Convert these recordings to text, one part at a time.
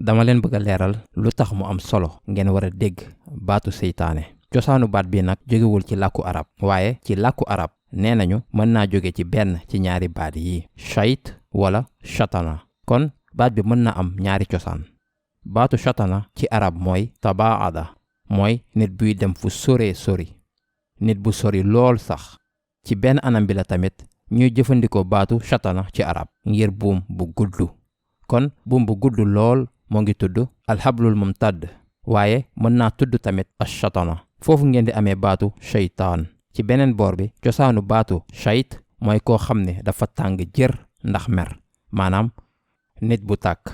dama leen bëgg a leeral lu tax mu am solo ngeen war a dégg baatu seytaane. cosaanu baat bi nag jógewul ci làkku arab, waaye ci làkku arab nee nañu mën naa jóge ci benn ci ñaari baat yi, shayt wala shatana. kon baat bi mën na am ñaari cosaan. baatu shatana ci arab mooy tabaada, mooy nit buy dem fu soree sori, nit bu sori lool sax. ci benn anam bi la tamit ñuy jëfandikoo baatu shatana ci arab ngir buum bu gudd. kon buum bu gudd lool moo ngi tudd alxablul mumtadd, waaye mën naa tudd tamit ashatana. foofu ngeen di amee baatu shaytaan. ci beneen boor bi cosaanu baatu shayt mooy koo xam ne dafa tàng jër ndax mer, maanaam nit bu tàkk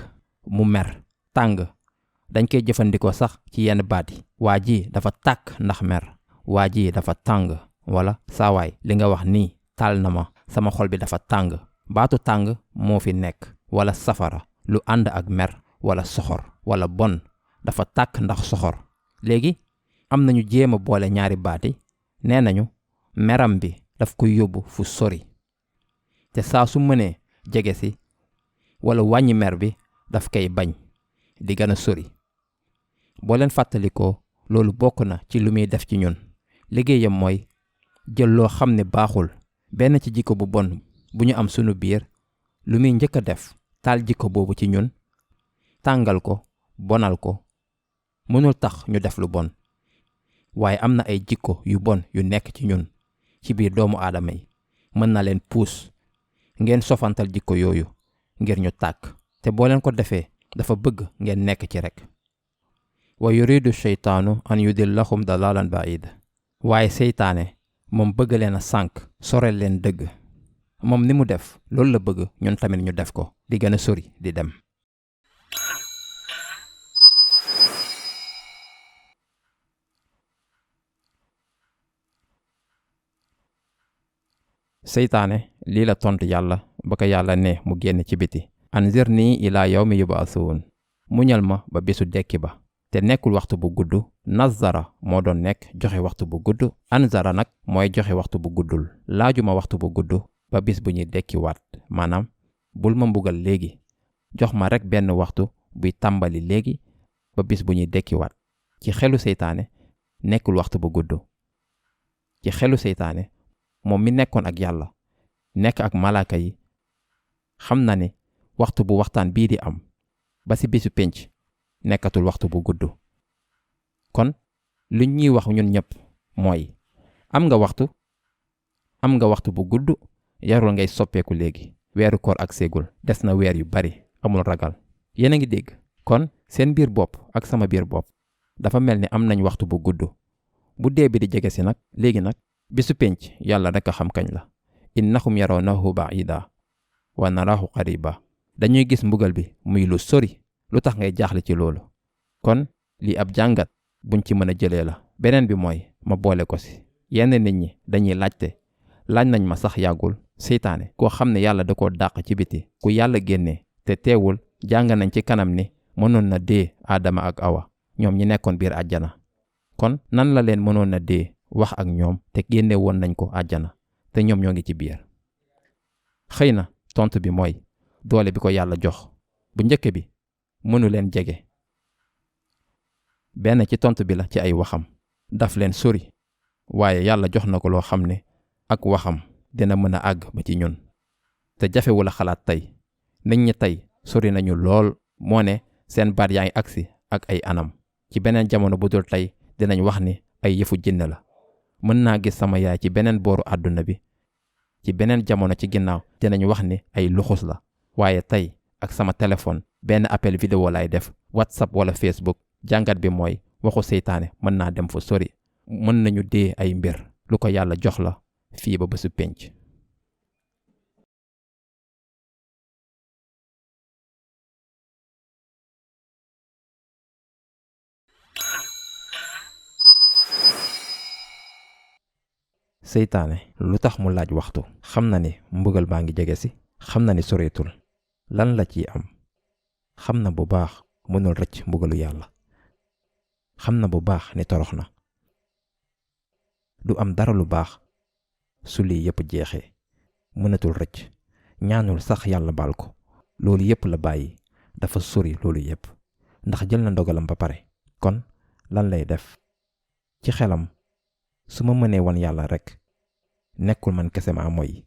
mu mer tàng. dañ koy jëfandikoo sax ci yenn baat yi, waa ji dafa tàkk ndax mer, waa ji dafa tàng, wala saawaay li nga wax nii taal na ma, sama xol bi dafa tàng. baatu tàng moo fi nekk, wala safara lu ànd ak mer wala soxor wala bon, dafa tàkk ndax soxor. léegi am nañu jéem a boole ñaari baat yi. nee nañu meram bi daf koy yóbbu fu sori, te saa su mënee jege si wala wàññi mer bi daf koy bañ di gën a sori. boo leen fàttalikoo loolu bokk na ci lu muy def ci ñun. liggéeyam mooy jël loo xam ne baaxul, benn ci jikko bu bon bu ñu am sunu biir, lu muy njëkk a def taal jikko boobu ci ñun, tàngal ko, bonal ko. mënul tax ñu def lu bon, waaye am na ay jikko yu bon yu nekk ci ñun, ci biir doomu aadama yi. mën na leen puus ngeen sofantal jikko yooyu ngir ñu tàkk, te boo leen ko defee dafa bëgg ngeen nekk ci rek. wa yuridu sheytaanu an yudillahum dalalan baida. waaye seytaane moom bëgg leen a sànk, sorel leen dëgg. moom ni mu def loolu la bëgg ñun tamit ñu def ko, di gën a sori di dem. seytaane lii la tontu yàlla ba ko yàlla ne mu génn ci biti. anzirni ila yawmi yub'athun. muñal ma ba bisu dekki ba. te nekkul waxtu bu gudd. nazara moo doon nekk joxe waxtu bu gudd. anzara nag mooy joxe waxtu bu guddul. laajuma waxtu bu gudd ba bis bu ñuy dekkiwaat, maanaam bul ma mbugal léegi, jox ma rek benn waxtu buy tàmbali léegi ba bis bu ñuy dekkiwaat. ci xelu seytaane nekkul waxtu bu gudd. ci xelu seytaane moom mi nekkoon ak yàlla nekk ak malaaka yi xam na ne waxtu bu waxtaan bii di am ba ci bisu pénc nekkatul waxtu bu gudd. kon lu ñuy wax ñun ñëpp mooy am nga waxtu bu gudd, yarul ngay soppeeku léegi. weeru koor ak ségul des na weer yu bari, amul ragal. yéen a ngi dégg? kon seen biir bopp ak sama biir bopp dafa mel ni am nañ waxtu bu gudd. bu dee bi di jege si nag, léegi nag bisu pénc yàlla rek a xam kañ la. innahum yarawnahu ba'ida wa narahu qariba. dañuy gis mbugal bi muy lu sori. lu tax ngay jaaxle ci loolu? kon lii ab jàngat buñ ci mën a jëlee la. beneen bi mooy ma boole ko si. yenn nit ñi dañuy laaj nañ ma sax yàggul, seytaane koo xam ne yàlla da koo dàq ci biti, ku yàlla génnee, te teewul jàng nañ ci kanam ni mënoon na dee Aadama ak Awa, ñoom ñi nekkoon biir àjjana. kon nan la leen mënoon na dee wax ak ñoom te génne woon nañ ko àjjana te ñoom ñoo ngi ci biir? xëy na tontu bi mooy doole bi ko yàlla jox. bu njëkk bi mënu leen jege. benn ci tontu bi la ci ay waxam, daf leen sori, waaye yàlla jox na ko loo xam ne ak waxam dina mën a àgg ba ci ñun. te jafewul a xalaat tey. nit ñi tey sori nañu lool, moo ne seen baat yaa ngi agsi ak ay anam. ci beneen jamono bu dul tey dinañ wax ni ay yëfu jinne la. mën naa gis sama yaay ci beneen booru àdduna bi. ci beneen jamono ci ginnaaw dinañ wax ni ay luxus la. waaye tey ak sama téléphone benn appel vidéo lay def, WhatsApp wala Facebook. jàngat bi mooy waxu seytaane mën naa dem fu sori. mën nañu dee ay mbir lu ko yàlla jox la fii ba bésu pénc. seytaane lu tax mu laaj waxtu? xam na ni mbugal baa ngi jege si, xam na ni soreetul. lan la ciy am? xam na bu baax mënul rëcc mbugalu yàlla. xam na bu baax ni torox na. du am dara lu baax su lii yépp jeexee. mënatul rëcc. ñaanul sax yàlla baal ko. loolu yépp la bàyyi. dafa sori loolu yépp. ndax jël na ndogalam ba pare. kon lan lay def ci xelam su ma mënee wan yàlla rek nekkul man kese maa moy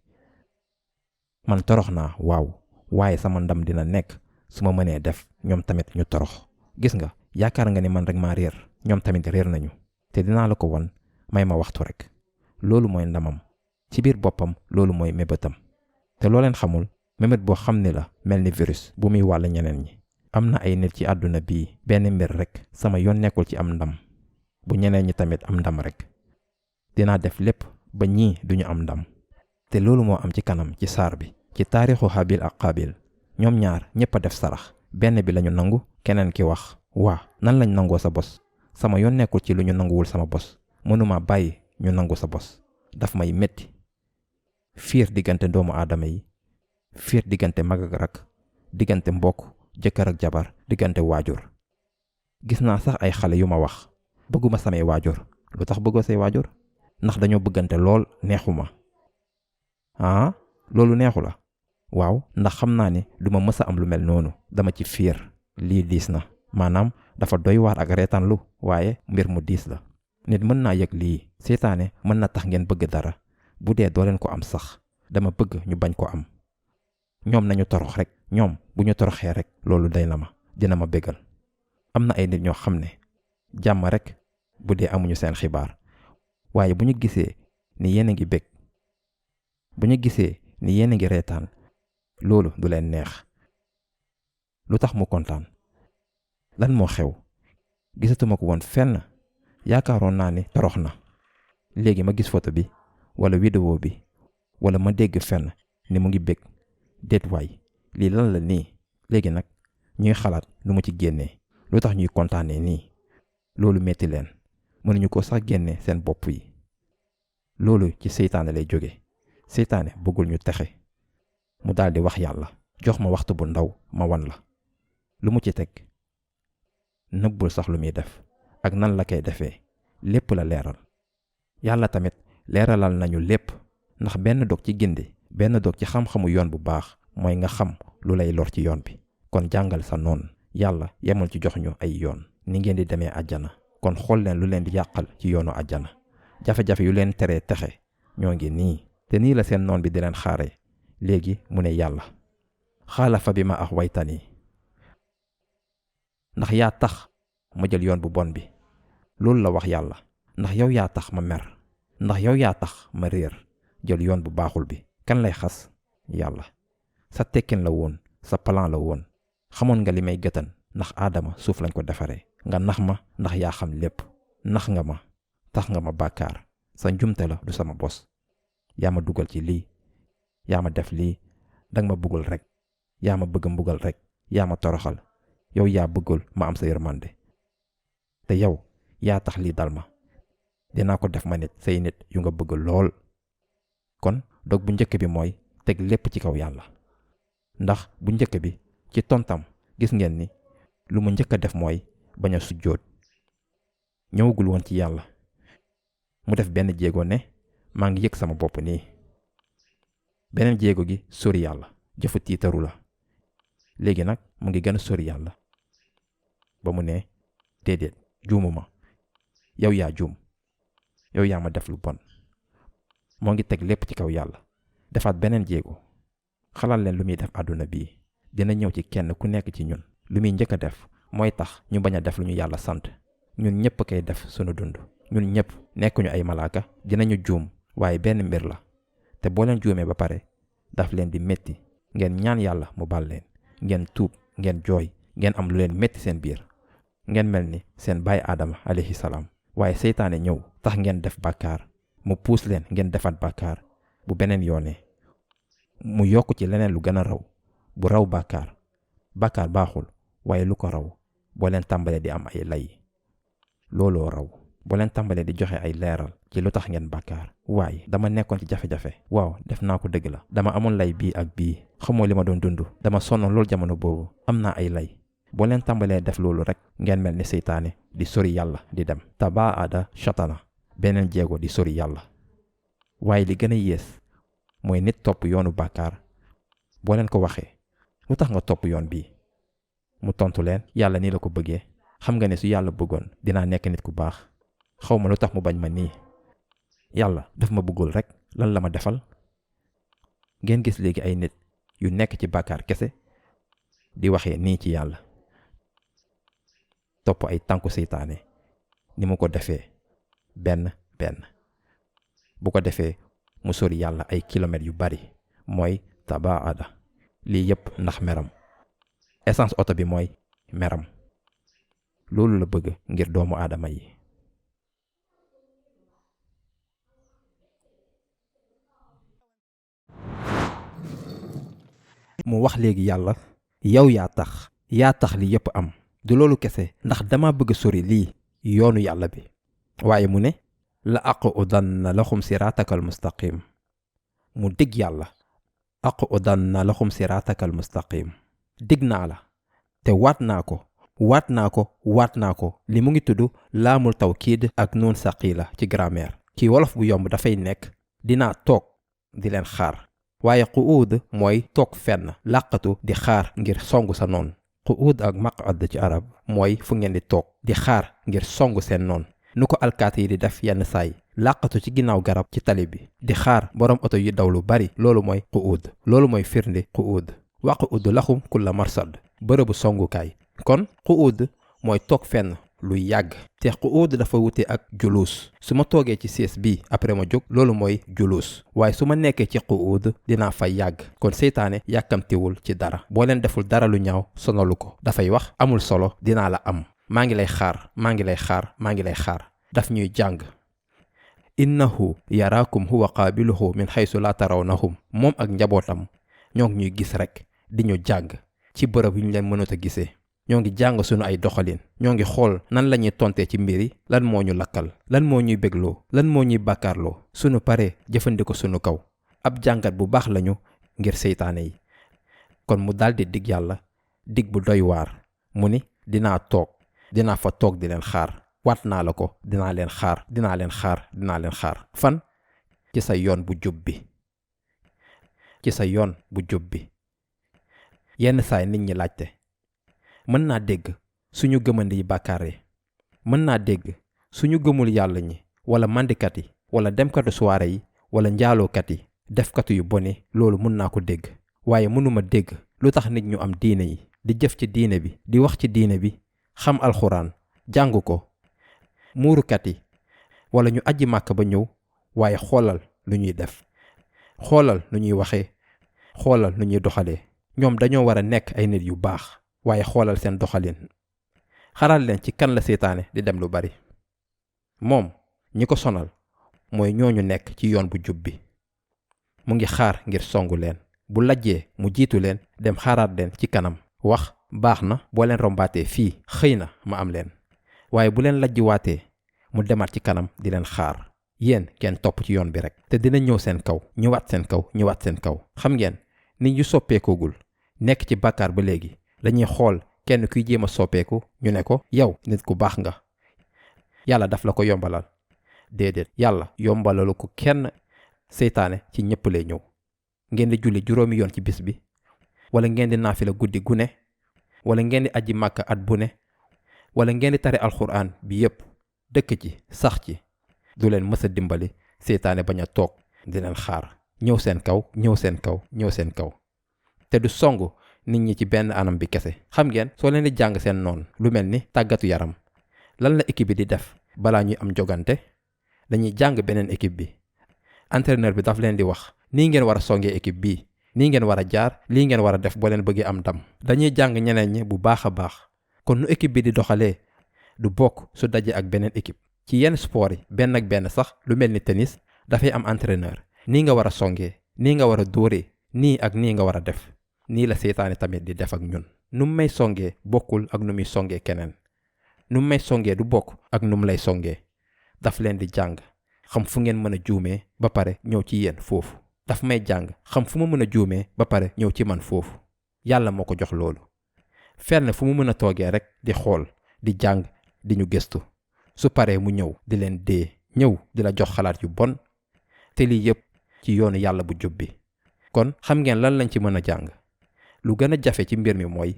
man torox naa waaw waaye sama ndam dina nekk su ma mënee def ñoom tamit ñu torox. gis nga yaakaar nga ni man rek maa réer ñoom tamit réer nañu te dinaa la ko wan may ma waxtu rek. loolu mooy ndamam ci biir boppam loolu mooy mébétam te loo leen xamul mébét boo xam ne la mel ni virus bu muy wàll ñeneen ñi. am na ay nit ci àdduna bii benn mbir rek sama yoon nekkul ci am ndam bu ñeneen ñi tamit am ndam rek dinaa def lépp ba ñii duñu am ndam. te loolu moo am ci kanam ci saar bi ci taarixu Habil ak Qabil. ñoom ñaar ñépp a def sarax benn bi lañu nangu keneen ki wax waa nan lañ nangoo sa bos sama yoon nekkul ci lu ñu nanguwul sama bos mënuma bàyyi ñu nangu sa bos daf may metti. fiir diggante doomu aadama yi fiir diggante mag ak rak diggante mbokk jëkkër ak jabar diggante waajur. gis naa sax ay xale yu ma wax bëgguma samay waajur. lu tax bëggoo say waajur? ndax dañoo bëggante lool neexuma. loolu neexu la? waaw ndax xam naa ni duma mës a am lu mel noonu dama ci fiir. lii diis na maanaam dafa doy waar ak reetaan lu waaye mbir mu diis la. nit mën naa yëg lii seytaane mën na tax ngeen bëgg dara bu dee doo leen ko am sax dama bëgg ñu bañ ko am. ñoom nañu torox rek ñoom bu ñu toroxee rek loolu day na ma dina ma bégal. am na ay nit ñoo xam ne jàmm rek bu dee amuñu seen xibaar waaye bu ñu gisee ni yéen a ngi bég bu ñu gisee ni yéen a ngi reetaan loolu du leen neex. lu tax mu kontaan? lan moo xew? gisatuma ko woon fenn yaakaaroon naa ni torox na léegi ma gis photo bi wala vidéo bi wala ma dégg fenn ni mu ngi bég. déet waay lii lan la nii? léegi nag ñuy xalaat nu mu ci génnee. lu tax ñuy kontaanee nii? loolu metti leen mënuñu ko sax génne seen bopp yi. loolu ci seytaane lay jóge. seytaane bëggul ñu texe mu daldi wax yàlla jox ma waxtu bu ndaw ma wan la. lu mu ci teg nëbbul sax lu muy def ak nan la koy defee lépp la leeral. yàlla tamit leeralal nañu lépp ndax benn dog ci gindi benn dog ci xam-xamu yoon bu baax mooy nga xam lu lay lor ci yoon bi. kon jàngal sa noon. yàlla yemul ci jox ñu ay yoon ni ngeen di demee àjjana. kon xool leen lu leen di yàqal ci yoonu àjjana. jafe-jafe yu leen teree texe ñoo ngi nii te nii la seen noon bi di leen xaare. léegi mu ne yàlla xaala fa bi ma ax waytani ndax yaa tax ma jël yoon bu bon bi. loolu la wax yàlla ndax yow yaa tax ma mer ndax yow yaa tax ma réer jël yoon bu baaxul bi. kan lay xas? yàlla. sa tekkin la woon sa plan la woon xamoon nga li may gëtan ndax aadama suuf lañ ko defaree. nga nax ma ndax yaa xam lépp. nax nga ma tax nga ma bàkkaar. sa njumte la du sama bos. yaa ma dugal ci lii yaa ma def lii danga ma bëggul rek yaa ma bëgg mbugal rek yaa ma toroxal yow yaa bëggul ma am sa yërmande te yow yaa tax lii dal ma dinaa ko def ma nit say nit yu nga bëgg lool. kon dog bu njëkk bi mooy teg lépp ci kaw yàlla ndax bu njëkk bi ci tontam gis ngeen ni lu mu njëkk a def mooy bañ a sujjóot. ñëwagul woon ci yàlla mu def benn jéego ne maa ngi yëg sama bopp nii. beneen jéego gi sori yàlla jëfu tiitaru la. léegi nag mu ngi gën a sori yàlla ba mu ne déedéet juumuma yow yaa juum yow yaa ma def lu bon. moo ngi teg lépp ci kaw yàlla defaat beneen jéego. xalaat leen lu muy def àdduna bii dina ñëw ci kenn ku nekk ci ñun. lu muy njëkk a def mooy tax ñu bañ a def lu ñu yàlla sant. ñun ñëpp koy def sunu dund. ñun ñëpp nekkuñu ay malaaka dinañu juum waaye benn mbir la te boo leen juumee ba pare daf leen di metti ngeen ñaan yàlla mu baal leen ngeen tuub ngeen jooy ngeen am lu leen metti seen biir ngeen mel ni seen baay aadama alayhi salaam. waaye seytaane ñëw tax ngeen def bàkkaar mu puus leen ngeen defaat bàkkaar bu beneen yoonee mu yokk ci leneen lu gën a raw bu raw bàkkaar. bàkkaar baaxul waaye lu ko raw boo leen tàmbalee di am ay lay looloo raw. boo leen tàmbalee di joxe ay leeral ci lu tax ngeen bàkkaar. waaye dama nekkoon ci jafe-jafe. waaw def naa ko dëgg la. dama amoon lay bii ak bii. xamoo li ma doon dund. dama sonnoon loolu jamono boobu. am naa ay lay. boo leen tàmbalee def loolu rek ngeen mel ni seytaane di sori yàlla di dem. tabaa aada shatana beneen jéego di sori yàlla. waaye li gën a yées mooy nit topp yoonu bàkkaar boo leen ko waxee lu tax nga topp yoon bii mu tontu leen yàlla nii la ko bëggee. xam nga ne su yàlla bëggoon dinaa nekk nit ku baax. xaw ma lu tax mu bañ ma nii. yàlla daf ma bëggul rek lan la ma defal. ngeen gis léegi ay nit yu nekk ci bàkkaar kese di waxee nii ci yàlla. topp ay tànku seytaane ni mu ko defee benn bu ko defee mu sori yàlla ay kilomètres yu bari mooy tabaada. lii yépp ndax meram. essence oto bi mooy meram. loolu la bëgg ngir doomu aadama yi. mu wax léegi yàlla yow yaa tax li yépp am. du loolu kese ndax dama bëgg sori lii yoonu yàlla bi. waaye mu ne la aqudanna lahum siratakal mustaqim. mu dig yàlla aqudanna lahum siratakal mustaqim. dig naa la te waat naa ko li mu ngi tudd laamul tawkiid ak nuun saqila ci grammaire. ci wolof bu yomb dafay nekk dinaa toog di leen xaar. waaye qu'ud mooy toog fenn làqatu di xaar ngir songu sa noon. qu'ud ak maq'ad ci arab mooy fu ngeen di toog di xaar ngir songu seen noon. nu ko alkaati yi di def yenn saay làqatu ci ginnaaw garab ci tali bi di xaar boroom oto yu daw lu bari. loolu mooy qu'ud. loolu mooy firnde qu'ud. waq'ud lahum kulla marsad bërëbu songukaay. kon qu'ud mooy toog fenn luy yàgg. te qu'ud dafa wute ak julus. su ma toogee ci siis bi après ma jóg loolu mooy julus. waaye su ma nekkee ci qu'ud dinaa fay yàgg. kon seytaane yàkkamtiwul ci dara. boo leen deful dara lu ñaaw sonalu ko. dafay wax amul solo dinaa la am. maa ngi lay xaar. daf ñuy jàng. innahu yaraakum huwa qaabiluhu min xaysu laa tarawnahum. moom ak njabootam ñoo ngi ñuy gis rek di ñu jàng ci bërëb yu ñu leen mënut a gisee. ñoo ngi jàng sunu ay doxalin. ñoo ngi xool nan la ñuy tontee ci mbir yi. lan moo ñu lakkal. lan moo ñuy bégloo. lan moo ñuy bàkkaarloo. sunu paree jëfandikoo sunu kaw. ab jàngat bu baax lañu ngir seytaane yi. kon mu daldi dig yàlla dig bu doy waar. mu ni dinaa fa toog di leen xaar. waat naa la ko dinaa leen xaar. fan? ci sa yoon bu jub bi. yenn saay nit ñi laajte. mën naa dégg suñu gëmandi yi bàkkaare. mën naa dégg suñu gëmul yàlla ñi wala mandikat yi wala demkatu soirée yi wala njaalookat yi defkatu yu boni loolu mën naa ko dégg. waaye mënuma dégg lu tax nit ñu am diine yi di jëf ci diine bi di wax ci diine bi xam alxuraan jàng ko muurukat yi wala ñu aji màkk ba ñëw waaye xoolal lu ñuy def. xoolal nu ñuy waxee. xoolal nu ñuy doxalee. ñoom dañoo war a nekk ay nit yu baax. waaye xoolal seen doxalin. xaral leen ci kan la seytaane di dem lu bari. moom ñi ko sonal mooy ñooñu nekk ci yoon bu jub bi. mu ngi xaar ngir songu leen. bu lajjee mu jiitu leen dem xaaraat leen ci kanam. wax baax na boo leen rombaatee fii xëy na ma am leen. waaye bu leen lajjiwaatee mu demaat ci kanam di leen xaar. yéen kenn topp ci yoon bi rek. te dina ñëw seen kaw ñëwaat seen kaw. xam ngeen nit yu soppeekoogul nekk ci bàkkaar ba léegi dañuy xool kenn kuy jéem a soppeeku ñu ne ko yow nit ku baax nga. yàlla daf la ko yombalal. déedéet yàlla yombalalu ko kenn. seytaane ci ñëpp lay ñëw. ngeen di julli 5 yoon ci bis bi. wala ngeen di naafila guddi gu ne. wala ngeen di aji màkk at bu ne. wala ngeen di tari alxuraan bi yépp dëkk ci sax ci. du leen mës a dimbali seytaane bañ a toog di leen xaar. ñëw seen kaw. te du songu nit ñi ci benn anam bi kese. xam ngeen soo leen di jàng seen noon lu mel ni tàggatu yaram lan la équipe bi di def balaa ñuy am jogante. dañuy jàng beneen équipe bi. entraîneur bi daf leen di wax nii ngeen war a songee équipe bii. nii ngeen war a jaar lii ngeen war a def boo leen bëggee am ndam. dañuy jàng ñeneen ñi bu baax a baax. kon nu équipe bi di doxalee du bokk su dajee ak beneen équipe. ci yenn sport yi benn ak benn sax lu mel ni tennis dafay am entraîneur. nii nga war a songee nii nga war a dóoree nii ak nii nga war a def. nii la seytaane tamit di def ak ñun. nu mu may songee bokkul ak nu muy songee keneen. nu mu may songee du bokk ak nu mu lay songee. daf leen di jàng xam fu ngeen mën a juumee ba pare ñëw ci yéen foofu. daf may jàng xam fu ma mën a juumee ba pare ñëw ci man foofu. yàlla moo ko jox loolu. fenn fu mu mën a toogee rek di xool di jàng di ñu gëstu. su paree mu ñëw di leen ñëw di la jox xalaat yu bon. te lii yépp ci yoonu yàlla bu jub bi. kon xam ngeen lan lañ ci mën a jàng. lu gën a jafe ci mbir mi mooy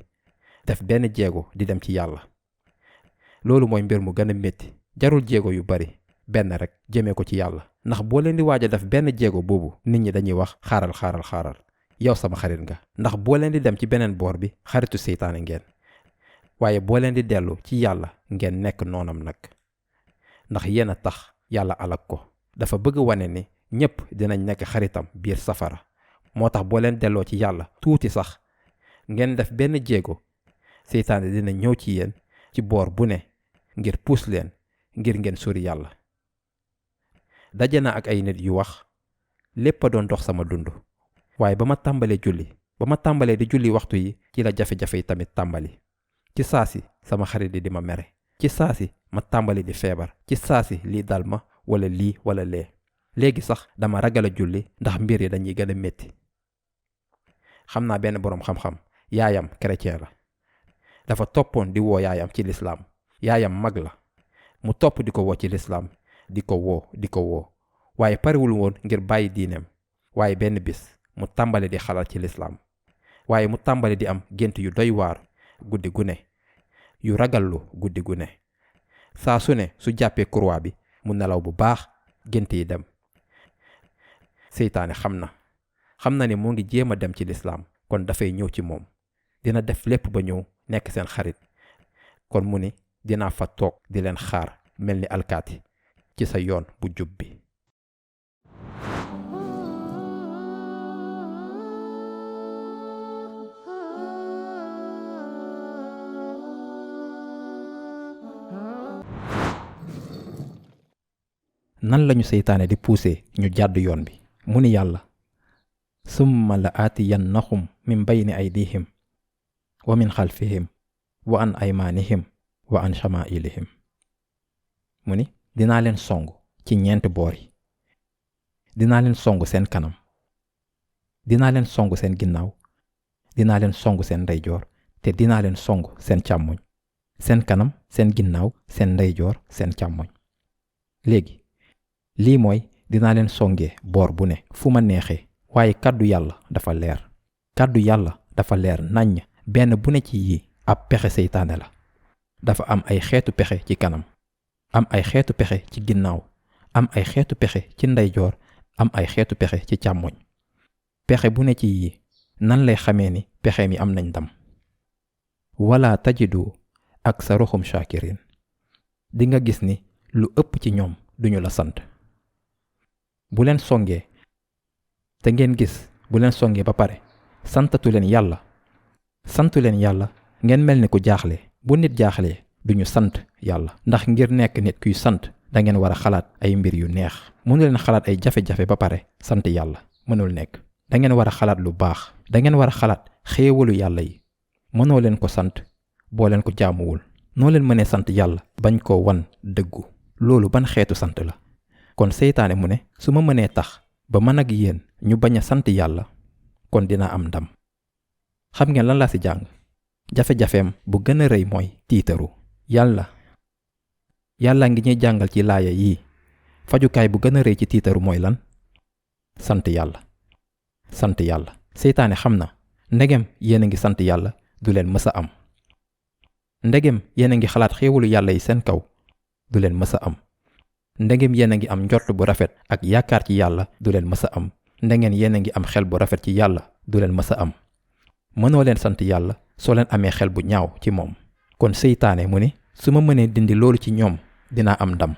def benn jéego di dem ci yàlla. loolu mooy mbir mu gën a métti. jarul jéego yu bari, benn rek jëmee ko ci yàlla. ndax boo leen di waaj a def benn jéego boobu, nit ñi dañuy wax xaaral yow sama xarit nga. ndax boo leen di dem ci beneen boor bi, xaritu seytaane ngeen. waaye boo leen di dellu ci yàlla, ngeen nekk noonam nag. ndax yéen a tax yàlla alak ko. dafa bëgg wane ni ñépp dinañ nekk xaritam biir safara. moo tax boo leen delloo ci yàlla tuuti sax, ngeen def benn jéego, seytaane dina ñëw ci yéen ci boor bu ne ngir puus leen ngir ngeen sori yàlla. daje na ak ay nit yu wax, lépp a doon dox sama dund, waaye ba ma tàmbalee di julli waxtu yi, ci la jafe-jafe yi tamit tàmbali. ci saasi sama xarit yi di ma mere, ci saasi ma tàmbali di feebar, ci saasi lii dal ma wala lii wala lee. léegi sax dama ragal a julli ndax mbir yi dañuy gën a métti. xam naa benn boroom xam-xam, yaayam chrétien la. dafa toppoon di woo yaayam ci lislaam. yaayam mag la, mu topp di ko woo ci lislaam, di ko woo waaye parewul woon ngir bàyyi diineem. waaye benn bis mu tàmbali di xalaat ci lislaam, waaye mu tàmbali di am gént yu doy waar guddi gu ne, yu ragallu guddi gu ne. saa su ne su jàppee croix bi mu nelaw bu baax, gént yi dem. seytaane xam na ni mu ngi jéem a dem ci lislaam, kon dafay ñëw ci moom. dina def lépp ba ñëw nekk seen xarit. kon mu ni dinaa fa toog di leen xaar mel ni alkaati ci sa yoon bu jub bi. nan lañu seytaane di pousser ñu jàdd yoon bi. mu ni yàlla, summa la aatiyannahum min bayni aydihim wa min xalfihim wa an aymaanihim wa an shamaa'ilihim. mu ni dinaa leen song ci ñeenti boor yi. dinaa leen song seen kanam, dinaa leen song seen ginnaaw, dinaa leen song seen ndeyjoor, te dinaa leen song seen càmmoñ. seen kanam, seen ginnaaw, seen ndeyjoor, seen càmmoñ. léegi lii mooy dinaa leen songee boor bu ne fu ma neexee. waaye kàddu yàlla dafa leer. kàddu yàlla dafa leer naññ. benn bu ne ci yii ab pexe seytaane la. dafa am ay xeetu pexe ci kanam, am ay xeetu pexe ci ginnaaw, am ay xeetu pexe ci ndeyjoor, am ay xeetu pexe ci càmmoñ. pexe bu ne ci yii nan lay xamee ni pexe mi am nañ ndam. wala tajidu aksaruhum shakirin. di nga gis ni lu ëpp ci ñoom duñu la sant. bu leen songee te ngeen gis bu leen songee ba pare santu leen yàlla ngeen mel ni ku jaaxle. bu nit jaaxlee duñu sant yàlla. ndax ngir nekk nit kuy sant da ngeen war a xalaat ay mbir yu neex. mënu leen xalaat ay jafe-jafe ba pare sant yàlla, mënul nekk. da ngeen war a xalaat lu baax. da ngeen war a xalaat xéewalu yàlla yi. mënoo leen ko sant boo leen ko jaamuwul. noo leen mënee sant yàlla bañ koo wan dëggu. loolu ban xeetu sant la. kon seytaane mu ne su ma mënee tax ba man ak yéen ñu bañ a sant yàlla, kon dina am ndam. xam ngeen lan laa ci jàng? jafe-jafeem bu gën a rëy mooy tiitaru. yàlla ngi ñuy jàngal ci laaya yii fajukaay bu gën a rëy ci tiitaru mooy lan? sant yàlla. seytaane xam na ndegem yéen a ngi sant yàlla du leen mës a am. ndegem yéen a ngi xalaat xéewalu yàlla yi seen kaw du leen mës a am. ndegem yéen a ngi am njort bu rafet ak yaakaar ci yàlla du leen mës a am. ndegem yéen a ngi am xel bu rafet ci yàlla du leen mës a am. mënoo leen sant yàlla soo leen amee xel bu ñaaw ci moom. kon seytaane mu ni su ma mënee dindi loolu ci ñoom dinaa am ndam.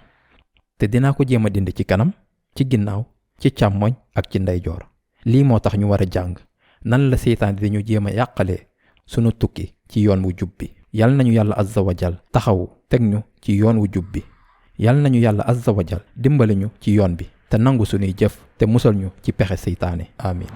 te dinaa ko jéem a dindi ci kanam, ci ginnaaw, ci càmmoñ ak ci ndeyjoor. lii moo tax ñu war a jàng nan la seytaane di ñu jéem a yàqalee sunu tukki ci yoon wu jub bi. yal nañu yàlla azza wa jal taxawu teg ñu ci yoon wu jub bi. yal nañu yàlla azza wa jal dimbali ñu ci yoon bi te nangu sunuy jëf te musal ñu ci pexe seytaane. amiin.